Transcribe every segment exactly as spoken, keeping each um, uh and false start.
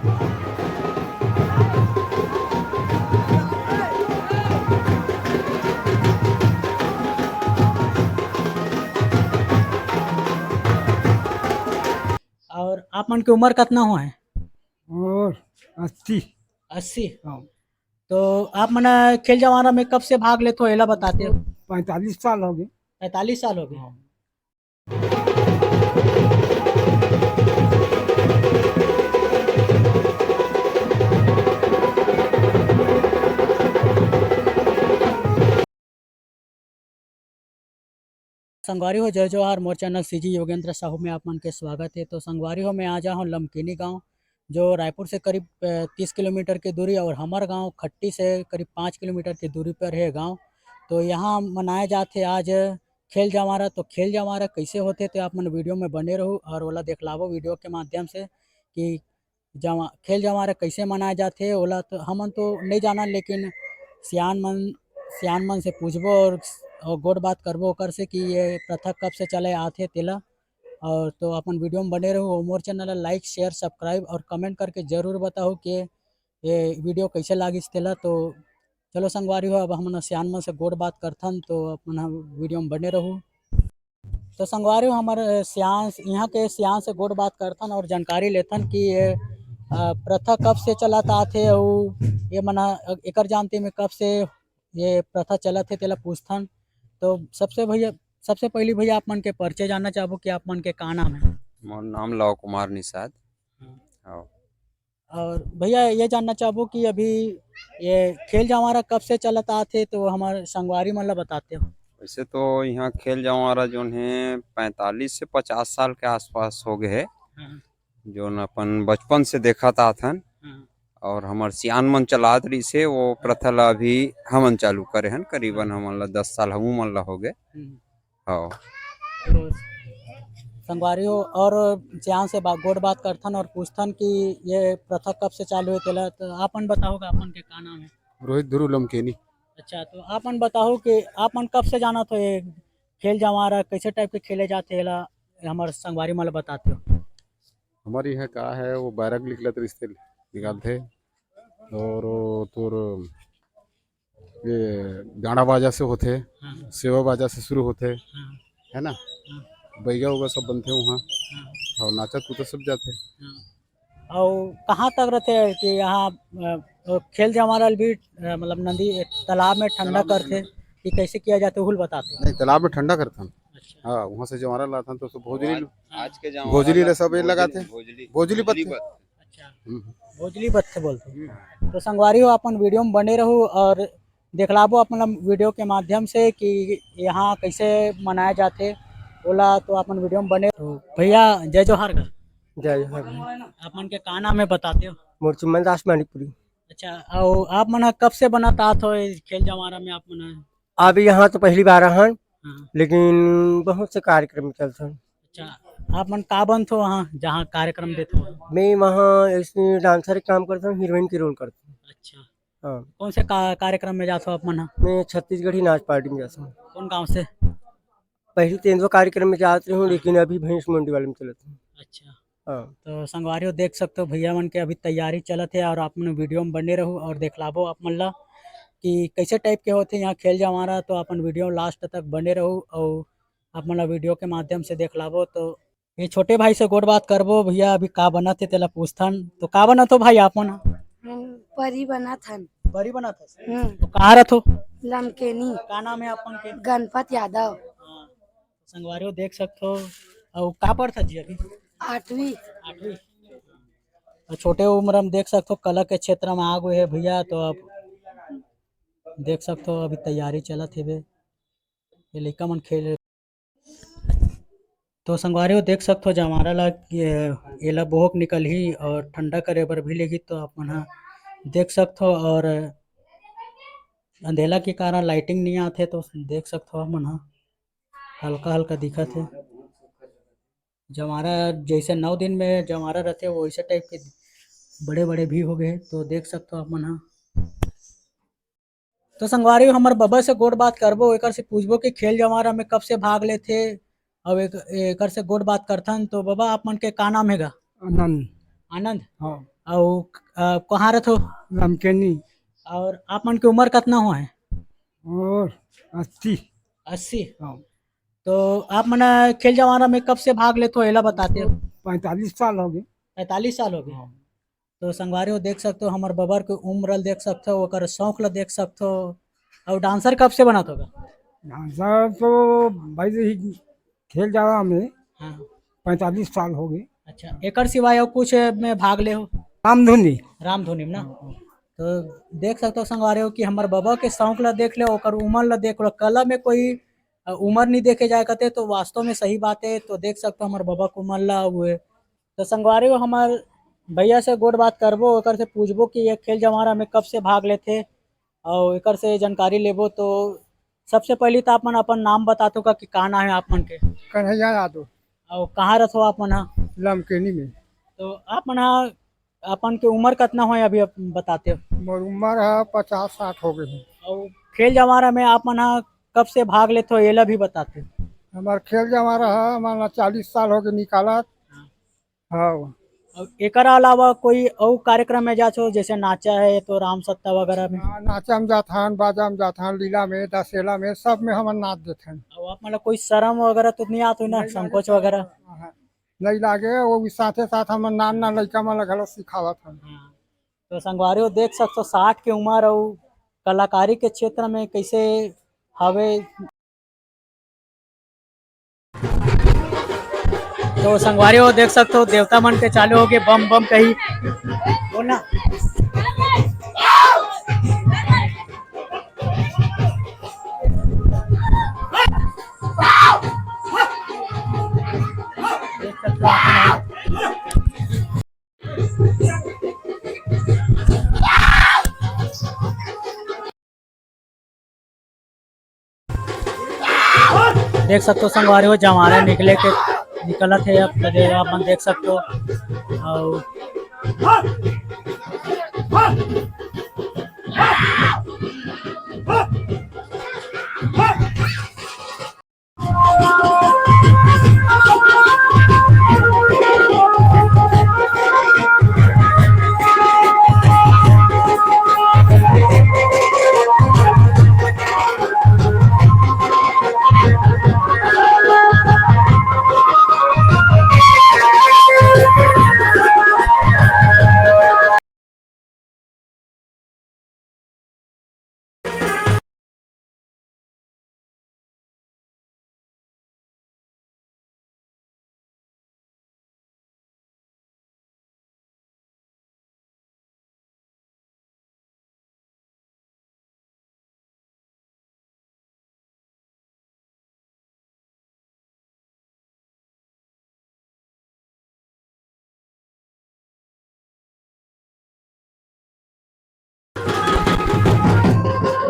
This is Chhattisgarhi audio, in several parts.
और आप मन के उम्र कितना हो है? और अस्सी। अस्सी? हाँ। तो आप मन खेल जवारा में कब से भाग लेते हो, एला बताते हो? पैंतालीस साल हो गए। पैंतालीस साल हो गए। हाँ। संगवारी हो, जय जोहार, मोर चैनल सीजी योगेंद्र साहू में आप मन के स्वागत है। तो संगवारी हो, मैं आ जा हूँ लमकेनी गांव, जो रायपुर से करीब, अ, तीस किलोमीटर की दूरी और हमार गांव खट्टी से करीब पाँच किलोमीटर की दूरी पर है गांव। तो यहाँ मनाया जात है आज खेल जवारा। तो खेल जवारा कैसे होते, तो आप मन वीडियो में बने रहू और ओला देखलाबो वीडियो के माध्यम से कि जवा-, खेल जवारा कैसे मनाए जाथे, ओला तो हमन तो नइ जानन, लेकिन सियान मन, सियान मन से पूछबो और, और गोठ बात करबो ओकर से कि ये प्रथा कब से चले आथे तेला। और तो अपन वीडियो में बने रहू और मोर चैनल ला like, share, subscribe और comment करके जरूर बताहू कि ये वीडियो कैसे लागिस तेला। तो चलो संगवारी हो, अब हमन सियान मन से गोठ बात करथन, तो अपन ह वीडियो में बने रहू। तो संगवारी हो, हमर, अ, सियान, यहाँ के सियान से गोठ बात करथन और जानकारी लेथन कि ये, अ, प्रथा कब से चलत आथे अउ ये मन ह, अ, एकर जानती में कब से ये प्रथा चलत हे, तेला पूछथन। तो सबसे भैया, सबसे पहली भैया, आप मन के परिचय जानना चाहबो कि आप मन के का नाम है? मोर नाम लव कुमार निषाद। हाँ। हाँ। और भैया, ये जानना चाहबो कि अभी ये खेल जवारा कब से चलत आत हे, तो हमर संगवारी मन ला बताते हो। वैसे तो यहाँ खेल जवारा जोन है पैंतालीस से पचास साल के आसपास हो गए है, हाँ। जोन अपन बचपन से देखत आत हन, हाँ। और हमर सियान मन चलात रहिस हे, वो प्रथा ला अभी हमन चालू करे हन, करीबन हाँ। हमन ला दस साल हमू मन ला हो गए। हम्म। हाँ। तो संगवारी हो, और सियान से बा-, गोठ बात करथन और पूछथन कि ये प्रथा कब से चालू है तेला, तो आपन बताओ का, आपन के का नाम है? रोहित ध्रुव लमकेनी। अच्छा, तो आपन बताओ कि आपन कब से जानत हो ये खेल जवारा कैसे टाइप के खेले जाथे, एला हमर संगवारी मन ला बताते हो। हमारे यहाँ का है, वो बैरक निकलत रिश्ते निकालते, और वो तोर ये गाड़ा बाजा से होथे, हाँ। सेवा बाजा से शुरू होथे, हाँ। है ना? हाँ। बैगा उगा सब बनथे वहाँ, हाँ। और नाचा कूदा सब जाथे। हाँ। और कहाँ तक रहते हैं कि यहाँ, अ, खेल जवारा भी, अ, मतलब नदी, तालाब में ठंडा तालाब में करथे ठंडा। कि कैसे किया जाता है, उहुल बताते हैं। नहीं, तालाब में ठंडा करथन। अच्छा। हाँ, वहाँ से जवारा लाथन तो, तो भोजली, आज, आज के जवारा भोजली ला ले सब ये भोजली, लगाथे। भोजली, भोजली भोजली बत्थे। बत्थे। अच्छा, हम्म। भोजली बत्थे बोलते। हम्म। तो संगवारी हो, अपन वीडियो में बने रहू और देखलाबो अपन ला वीडियो के माध्यम से कि यहाँ कैसे मनाया जाथे, ओला तो अपन वीडियो में बने। तो भैया, जय जोहार का। जय जोहार भाई। आप मन के का नाम है, बताते हो? मोर चिमन दास मणिपुरी। अच्छा, और आप मन ह कब से बनत आत हो ये खेल जवारा में आप मन ह? अभी यहाँ तो पहली बार आहन, हाँ। लेकिन बहुत से कार्यक्रम चलथन। अच्छा, आप मन का बनथो वहाँ, जहाँ कार्यक्रम देथो? मैं वहाँ ऐसे डांसर के काम करता हूँ, हीरोइन के रोल करता हूँ। अच्छा। हाँ। कौन से का-, कार्यक्रम में जाथो आप मन ह? मैं छत्तीसगढ़ी नाच पार्टी में जाता हूँ। कौन गांव से? पहले तो इंदो कार्यक्रम में जात रहे हूँ, हाँ। लेकिन अभी भैंस मंडी वाले में चलत हूँ। अच्छा। हाँ। तो संगवारी हो, देख सकते हो भैया मन के अभी तैयारी चलत है और आप मन वीडियो में बने रहू और देखलाबो आप मन ला कि कैसे टाइप के होथे यहाँ खेल जवारा। तो अपन वीडियो लास्ट तक बने रहू और आप मन ला वीडियो के माध्यम से देखलाबो। तो ये छोटे भाई से गोठ बात करबो, भैया अभी का बनत हे तेला पूछथन। तो का बनत हो भाई आप मन? हम परी बनत हन। परी बनत हस? हम्म। तो कहाँ रथो? लमकेनी। का नाम है आपन के? गणपत यादव। हाँ। संगवारी हो, देख सकथो। अउ का पढ़थस जी अभी? आठवीं। आठवीं। अउ छोटे उम्र में देख सकथो, कला के क्षेत्र में आ गए हे भैया। तो अब देख सकथो, अभी तैयारी चलत हेबे। ये लइका मन खेल। तो संगवारी हो, देख सकथो जवारा ला, ये, एला बोहक निकलही और ठंडा करे बर भी लेगी। तो आप मन ह देख सकथो और अंधेला के कारण लाइटिंग नहीं आथे, तो देख सकथो आप मन ह हल्का हल्का दिखत हे। जवारा जैसे नौ दिन में जवारा रहथे, वैसे टाइप के बड़े बड़े भी हो गए, तो देख सकथो आप मन ह। तो संगवारी, हमर बबा से गोठ बात करबो, एकर से पूछबो कि खेल जवारा में कब से भाग लेथे, अउ एक, एकर से गोठ बात करथन। तो बबा, आप मन के का नाम हे गा? आनंद। आनंद? हाँ। अउ, अ, कहाँ रथो? लमकेनी। और आप मन के उम्र कतना हो है? और अस्सी। अस्सी? हाँ। तो आप मन खेल जमारा में कब से भाग लेथो, एला बताते हो? पैंतालीस साल हो गए। पैंतालीस साल हो गए? हाँ। तो संगवारी हो, देख सकते हो, हमर बबर के उम्र ल देख सकते हो, ओकर शौक ल देख सकते हो। और डांसर कब से बनत होगा? डांसर तो भाई जी खेल जमारा में हाँ। पैंतालीस साल हो गए। अच्छा, एकर सिवाय और कुछ में भाग ले हो? रामधुनी। रामधुनी में ना? हाँ, हाँ। तो देख सकते हो संगवारी हो कि हमर बबा के शौक ला देख ले, ओकर उम्र ला देख लो, कला में कोई, अ, उम्र नहीं देखे जाए कहते, तो वास्तव में सही बात है। तो देख सकते हो हमर बबा के उम्र ला हुए। तो संगवारी हो, हमर भैया से गोठ बात करबो, ओकर से पूछबो कि ये खेल जमारा में कब से भाग लेथे और एकर से जानकारी लेबो। तो सबसे पहले तो आप मन अपन नाम बताथो का कि का नाम है आप मन के? कन्हैया यादव। और कहाँ रथो आप मन हा? लमकेनी में। तो आप मन हा अपन के उम्र कितना होय अभी आप बताते हो? मोर उम्र है पचास साठ हो गए है। और खेल जमारा में आप मन हा कब से भाग लेथो, एला भी बताते हो? हमार खेल जमारा है, हमारा चालीस साल हो गए निकालत। हाँ। हाँ। और एकर अलावा कोई और कार्यक्रम में जाथो, जैसे नाचा है तो राम सत्ता वगैरह में? हाँ, नाचा में जाथन, बाजा में जाथन, लीला में, दशहरा में, सब में हमन नाच देथन। और आप मतलब कोई शर्म वगैरह तो नहीं आत हो ना, नहीं लागे संकोच शर्म, वगैरह? हाँ, हाँ। नहीं लागे, वो भी साथे साथ हमर नान नान लइका मन ला घलो सिखावत हन। हाँ। तो संगवारी हो देख सकथो साठ के उम्र अउ कलाकारी के क्षेत्र में कैसे हवे। तो संगवारी हो देख सकथो देवता मन के चालू होगे बम बम कही। बोलना। देख सकथो संगवारी हो, जमारा निकले के निकलत हे। अब तो दे-, आप मन देख सकथो। अउ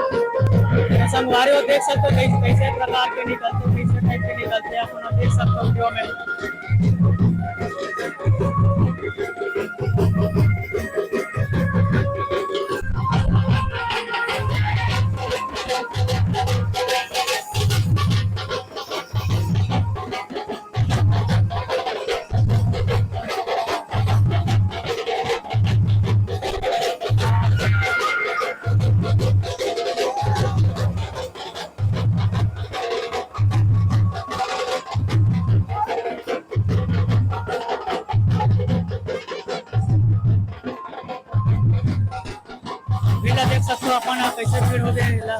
तो संगवारी हो देख सकते हो कैसे, कैसे प्रकार के निकलते, कैसे टाइप के निकलते हैं, अपन आप देख सकते हो वीडियो में। भीड़ ला देख सकते हो अपन, कैसे भीड़ हो गए ला।